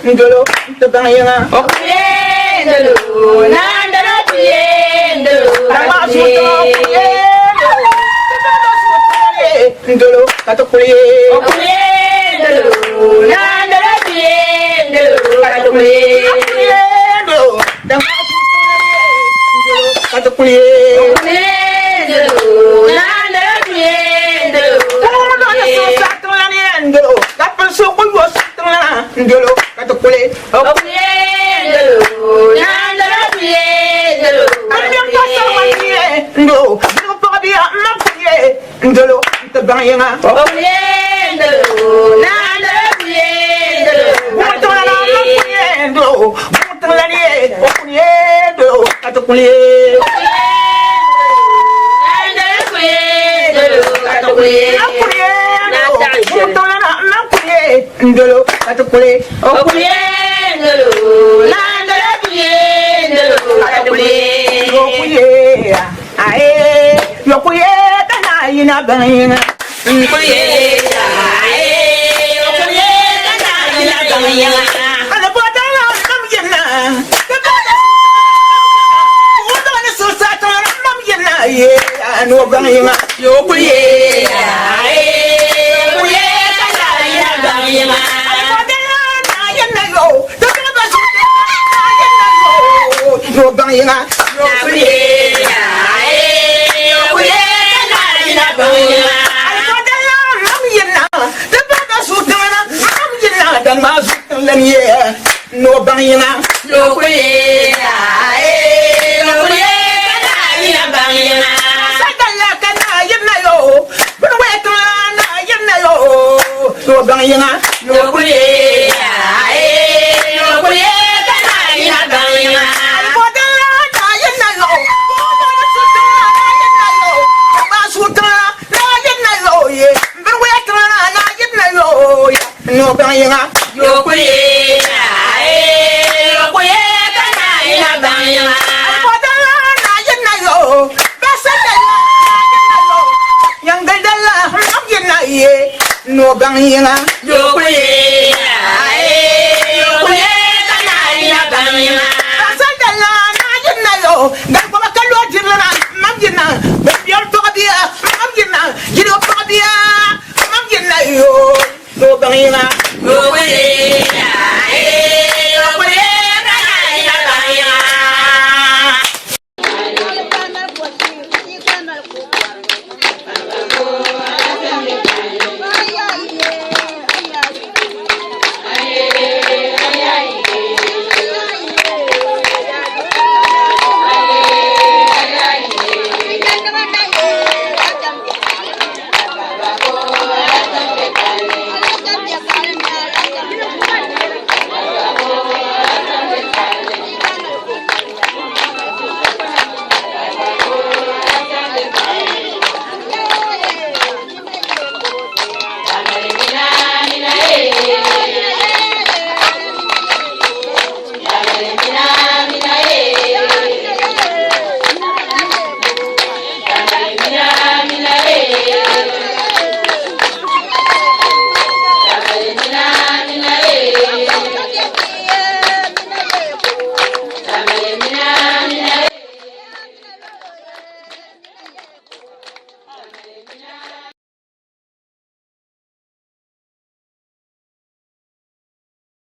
Ndolo n-ti baŋ yiŋa. Okuyendolo, nandolo kuyendolo, Ka ŋmahi suhu tiŋa okuyendolo, ti baŋ suhu tiŋa ye ndolo ka ti kuli ye. Okuyendolo, nandolo kuyendolo, ka ti kuli. Okuyendolo, da ŋmahi suhu tiŋa ye ndolo ka ti kuli ye. Okuyendolo, nandolo kuyendolo, Kuŋ ni suhu saɣi tiŋlana ye ndolo ka pili suhu ku yo suhu tiŋlana ndolo ka ti kuli. Okuyendolo, nandolo kuyendolo, ka ti N pa salima kuli. ye ndolo bidib paɣa bia m ma kuli ye ndolo n-ti baŋ yiŋa. Okuyendolo, nandolo kuyendolo, Buŋ tiŋlana m ma kuli ye ndolo buŋ tiŋlana ye o kuli ye ndolo ka ti kuli ye. Nandolo kuyendolo, ka ti kuli. M ma kuli ye ndolo buŋ tiŋlana m ma kuli ye ndolo ka ti kuli. Okuyendolo, nandolo kuyendolo, ka ti kuli. Yo ku ye aye yo ku ye ka na yina baŋ yiŋa. Kuye, aye, okuye, kana yina baŋ yiŋa. Ala bɔtala mam yina ka ba da ni susa tiŋlana mam yina ye no baŋ yiŋa. Yo kuye, aye, okuye, kana yina baŋ yiŋa. Ala bɔtala na yina yo ka ba su na yina yo no baŋ yiŋa. Yo kuye, aye, okuye, kana yina baŋ yiŋa. Ala bɔtala mam yina ka ba da su tiŋlana mam yina dan ma su tiŋlana ye no baŋ yiŋa. Yo kuye, aye, okuye, kana yina baŋ yiŋa. Sadala ka na yina yo bin wɛ tiŋlana na yina yo no baŋ yiŋa. Yo kuye, aye, okuye, kana yina baŋ yiŋa. No baŋ yiŋa. Yo kuye, aye, okuye, kana yina baŋ yiŋa. No baŋ yiŋa.